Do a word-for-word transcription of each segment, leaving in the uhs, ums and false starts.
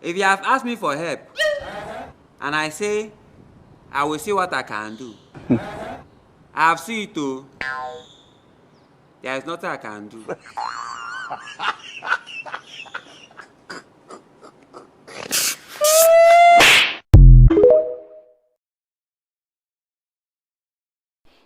If you have asked me for help, and I say, I will see what I can do. I have seen it too. There is nothing I can do.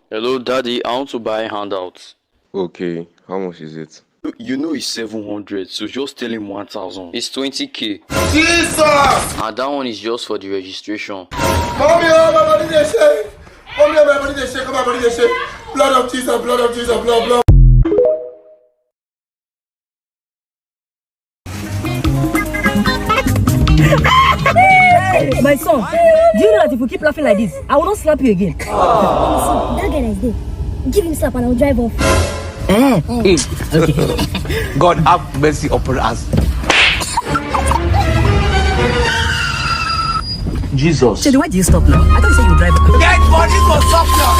Hello, Daddy. I want to buy handouts. Okay, how much is it? You know it's seven hundred, so just tell him one thousand. It's twenty K. Jesus! And that one is just for the registration. Come here, my body dey shake. Come here, my body dey shake. Come, my body dey shake. Blood of Jesus, blood of Jesus, blood, blood. My son, do you know that if you keep laughing like this, I will not slap you again? That guy that is there, give him slap and I will drive off. Eh? Okay. God have mercy upon us. Jesus. Shady, why do you stop now? I thought you said you drive. Dead body go stop now.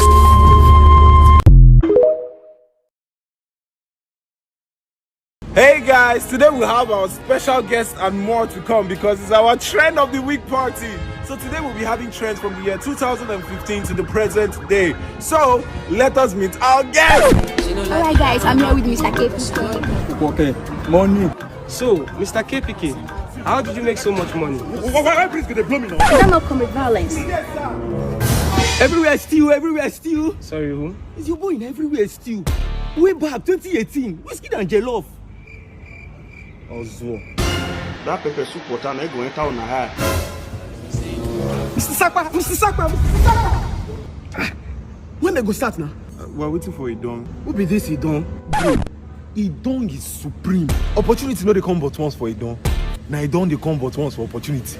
Hey guys, today we have our special guest and more to come because it's our trend of the week party. So today we'll be having trends from the year two thousand fifteen to the present day. So let us meet our guest. Alright guys, I'm here with Mister K P K. Okay, morning. So, Mister K P K, how did you make so much money? Why, why, why please go dey blow me now? Is that not comic violence? Everywhere steal, everywhere steal. Sorry, who? Is your boy in everywhere steal? Way back twenty eighteen, Whiskey and Jellof. Ozuo. That pepper soup water na go enter una eye. Mister Sakpa, Mister Sakpa, Mister Sakpa. Ah, when they go start now? We're waiting for Idong. Who be this Idong? Bro, Idong is supreme. Opportunity no dey come but once for Idong. Na Idong dey come but once for opportunity.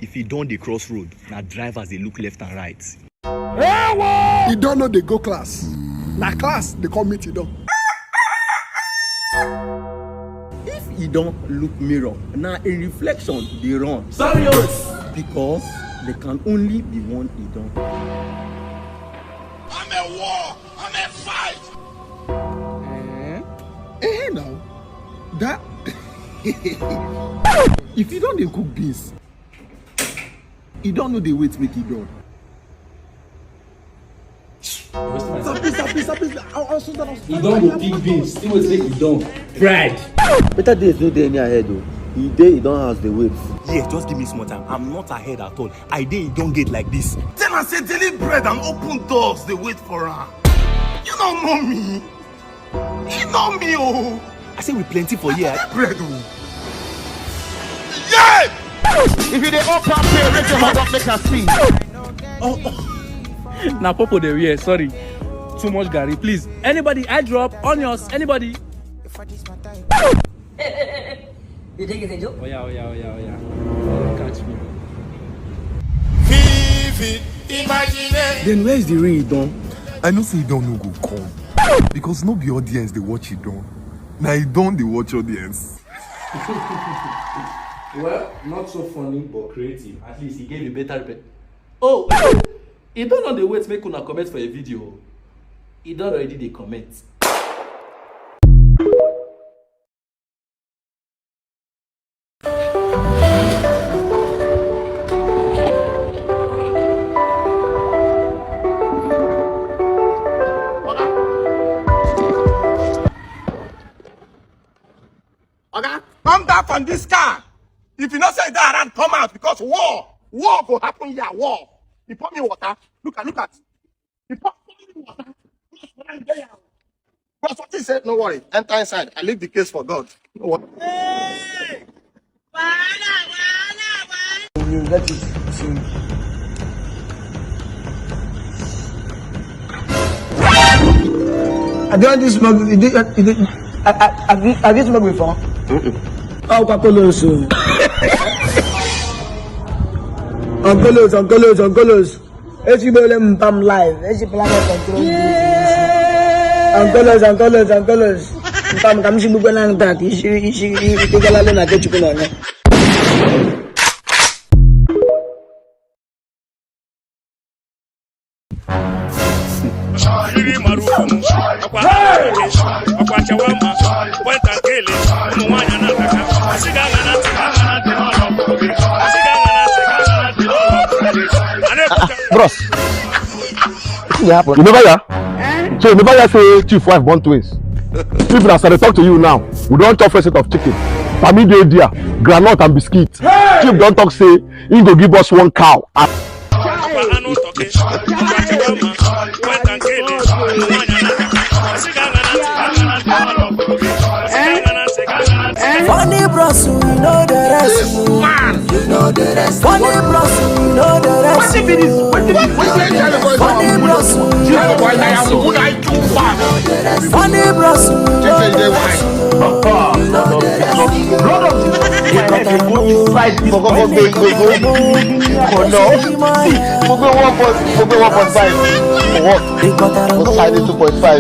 If Idong dey cross road, na drivers dey look left and right. Idong no dey go class. Na class dey come meet Idong. If Idong look mirror, na a reflection dey run. Sorry, oh. Because there can only be one Idong. I'm a war. I'm a fight. Eh, eh now. That if Idong dey cook beans, Idong no dey wait make e done. Stop it, stop it, stop it. I'll, I'll soon down. Idong go pick beans. Still wait make e done. Pride. Better days no dey any ahead o. E dey Idong house dey wait. Yeah, just give me small time. I'm not ahead at all. I dey Idong gate like this. Tell am say daily bread and open doors dey wait for am. You no know me. You know me o. I say we plenty for here. Bread o. Yeah! If you dey open pay, raise your hand up, make I see. Na popo dey wear, sorry. Too much garri, please. Anybody, eye drop, onions, anybody? You think it's a joke? Oh yeah, oh yeah, oh yeah, oh yeah. Don't catch me. Vivid imagination. Then where is the real Idong? I know say Idong no go come because no be audience dey watch Idong. Na Idong dey watch audience. Well, not so funny but creative. At least he gave a better reply. Oh, Idong no dey wait make una comment for a video. Idong already dey comment. Oga, come down from this car. If you no say that around, come out because war, war go happen here, war. You pour me water. Look at, look at. You pour me water. But something said, no worry, enter inside. I leave the case for God. No worry. Hey! Let it sing. I don't do smoke. You do, you do, I, I, have, you, have you smoked before? Mm-mm. Oh, Uncle Ozu. Uncle Ozu, Uncle Ozu, Uncle Ozu. Ezigbo ole mpam live, ezi planet control. Uncle Ozu, Uncle Ozu, Uncle Ozu. Mpam ka m si gbugwe na nta ka isi isi isi galalo na Kechukwu na onye. Mmiri mara ukwu m, akwa akwa akwa akwa chawa mma, point and kill, ụmụ nwaanyị na-ataka. Bros, wetin dey happen? You never hear? So you never hear say chief wife born twins? If na as I dey talk to you now, we don chop first set of chicken. Pami dey there, groundnut and biscuit. Chief don talk say he go give us one cow. Funny bros, we know the rest. Man, you know the rest. Funny bros, we know the rest. Wetin be this? Wetin be this? Wetin be this? Funny bros, we know the rest. Funny bros, we know the rest. You know the rest. Blood of Jesus. My head dey go inside this. Go, go, go, go, go, go. Oh no. See, go, go, one point, go, go, one point five. For what? Go sign it two point five.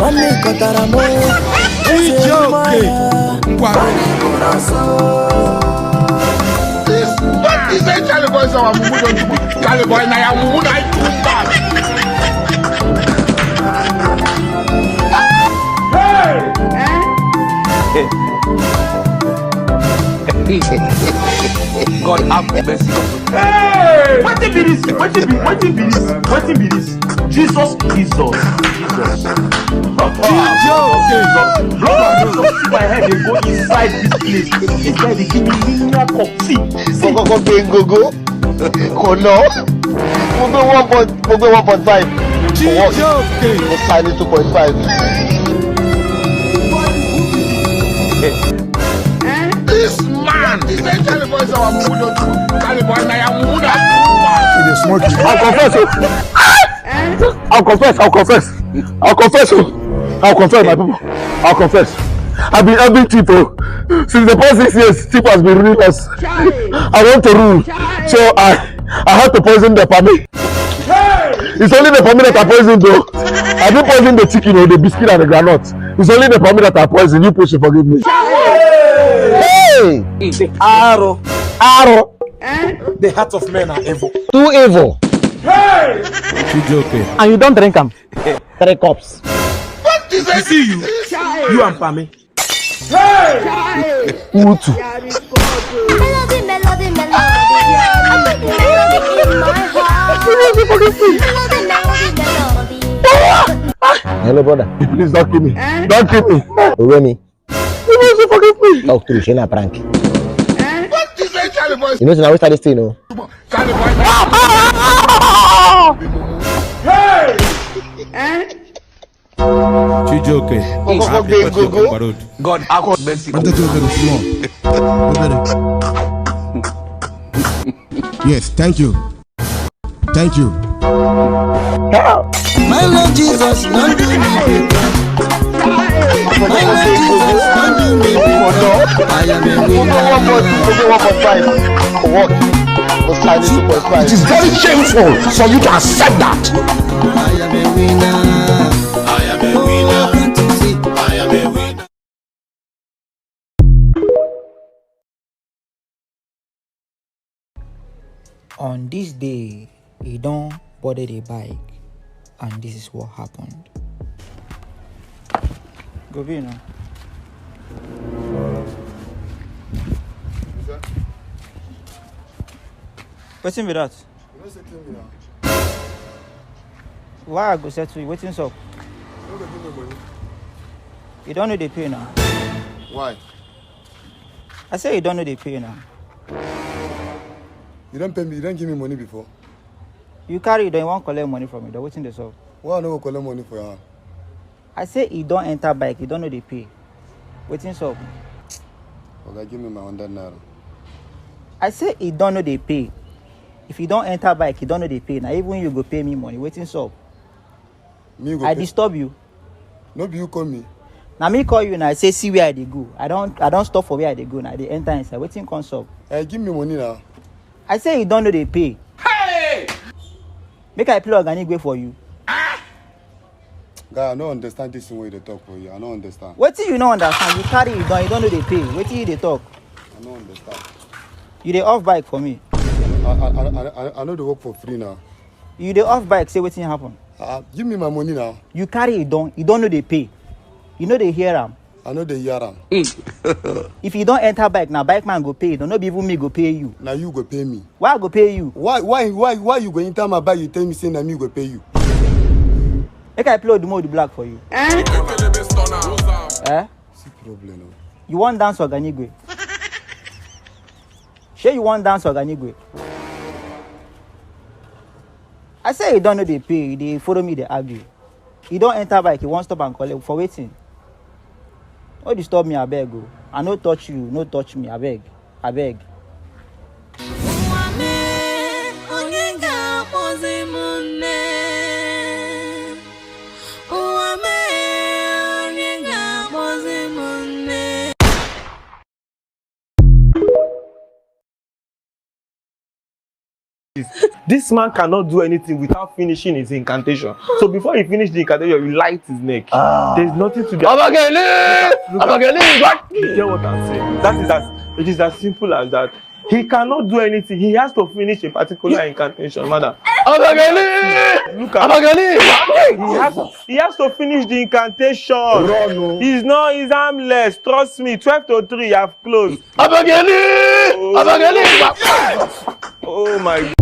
This, what is that? Charlie boy, so I'm moving on. Charlie boy, now I'm moving on. Hey! God have mercy. Hey! Wetin be this? Wetin be, wetin be this? Wetin be this? Jesus, Jesus, Jesus. Jesus. Lord, so see my head dey go inside this place. This guy dey give me linear cup. See, see. Go, go, go, go, go. Oh no. Go, go, one point, go, go, one point five. For what? Go sign it two point five. This man! This is Charlie boy, so I'm moving on. Charlie boy, now I'm moving on. I'll confess, oh. I'll confess, I'll confess. I'll confess, oh. I'll confess, my people. I'll confess. I've been helping people. Since the past six years, people has been ruining us. I want to rule. So I, I had to poison the family. It's only the family that I poison, though. I didn't poison the chicken or the biscuit and the groundnut. It's only the family that I poison. You push it, forgive me. Hey! Arrow. Arrow. The hearts of men are evil. Too evil. Hey! And you don't drink am. Three cups. What is it? You see you. You and Pami. Hey! Utu. Melody, melody, melody. Melody in my heart. Melody, melody, melody. Hello, brother. Please don't kill me. Don't kill me. Owemi. You must forgive me. Talk true, shey na prank. What is that, Charlie boy? You know, so now we start this thing, no? Charlie boy. Hey! Chijoke. God have mercy. Yes, thank you. Thank you. My Lord Jesus, don't do me better. My Lord Jesus, don't do me better. I am a winner. It is very shameful for you to accept that. I am a winner. I am a winner. I am a winner. On this day, he don boarded a bike, and this is what happened. Go be now. Wetin be that? You no settle me now. Why I go settle you? Wetin sup? You no go give me money. You don no dey pay now. Why? I say you don no dey pay now. You don pay me, you don give me money before. You carry, you don wan collect money from me, then wetin dey sup? Why I no go collect money for your hand? I say e don enter bike, e don no dey pay. Wetin sup? Oga, give me my hundred naira. I say e don no dey pay. If e don enter bike, e don no dey pay. Na even you go pay me money. Wetin sup? Me go I pay. Disturb you. No be you call me. Na me call you na. I say see where I dey go. I don I don stop for where I dey go na. I dey enter inside. Wetin come sup? Eh, give me money now. I say you don no dey pay. Hey! Make I play Oganigwe for you. Guy, I no understand this thing wey you dey talk for here. I no understand. Wetin you no understand? You carry, you don, you don no dey pay. Wetin you dey talk? I no understand. You dey off bike for me. I I I I, I no dey work for free now. You dey off bike, say wetin happen? Ah, give me my money now. You carry, you don, you don no dey pay. You no dey hear am. I no dey hear am. If you don enter bike, na bike man go pay you. No be even me go pay you. Na you go pay me. Why I go pay you? Why why why why you go enter my bike, you tell me say na me go pay you? Make I play Odumo the Black for you. Eh? See problem o. You wan dance Oganigwe? Shey you wan dance Oganigwe? I say you don no dey pay, you dey follow me dey argue. You don enter bike, you wan stop and collect for wetin? No disturb me abeg o. I no touch you, no touch me abeg, abeg. This man cannot do anything without finishing his incantation. So before he finish the incantation, you light his neck. Ah. There's nothing to be. Abageli! Abageli! What? You get what I'm saying? That is as it is as simple as that. He cannot do anything. He has to finish a particular incantation, madam. Abageli! Abageli! He has, he has to finish the incantation. Run, no. He's not. He's harmless. Trust me. Twelve to three. You have closed. Abageli! Oh. Abageli! Oh my God.